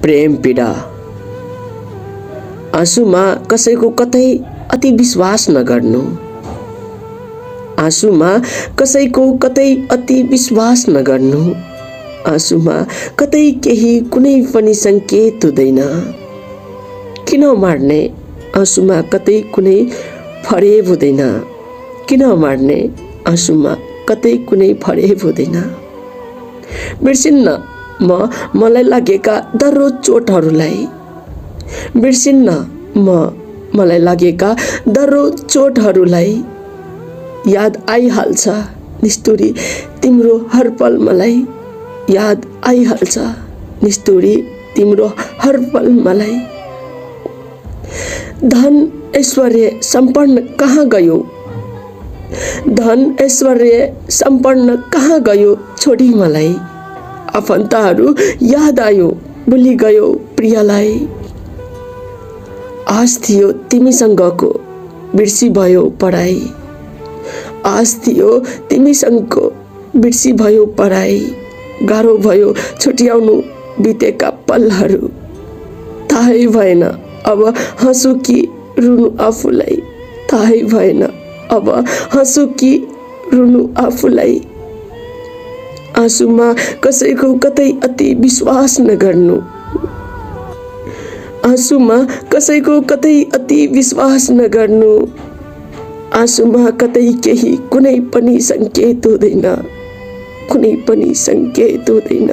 प्रेम पीडा। आँसुमा कसैको कतै अति विश्वास नगर्नु। आँसुमा कसैको कतै अति विश्वास नगर्नु। आँसुमा कतै केही कुनै पनि संकेत हुँदैन। किन मार्ने आँसुमा कतै कुनै फरेब हुँदैन। किन मार्ने आँसुमा कतै कुनै फरेब हुँदैन। बिर्सिन्न मलाई लागेका दर्रो चोटहरूलाई। बिर्सिन्न मलाई लागेका दर्रो चोटहरूलाई। याद आइहाल्छ निष्ठुरी तिम्रो हर पल मलाई। याद आइहाल्छ निष्ठुरी तिम्रो हर पल मलाई। धन ऐश्वर्य सम्पन्न कहाँ गयो। धन ऐश्वर्य सम्पन्न कहाँ गयो छोडी मलाई। आफन्तहरू याद आयो भुलि गयो प्रियलाई। आश थियो तिमीसँगको बिर्सी भयो पढाइ। आश थियो तिमीसँगको बिर्सी भयो पढाइ। गाह्रो भयो छुट्याउनु बितेका पलहरू। थाहै भएन अब हाँसु कि रुनु आफूलाई। थाहै भएन अब हाँसु कि रुनु आफूलाई। आँसुमा कसैको कतै अति विश्वास नगर्नु। आँसुमा कसैको कतै अति विश्वास नगर्नु। आँसुमा कतै केही कुनै पनि संकेत हुँदैन। कुनै पनि संकेत हुँदैन।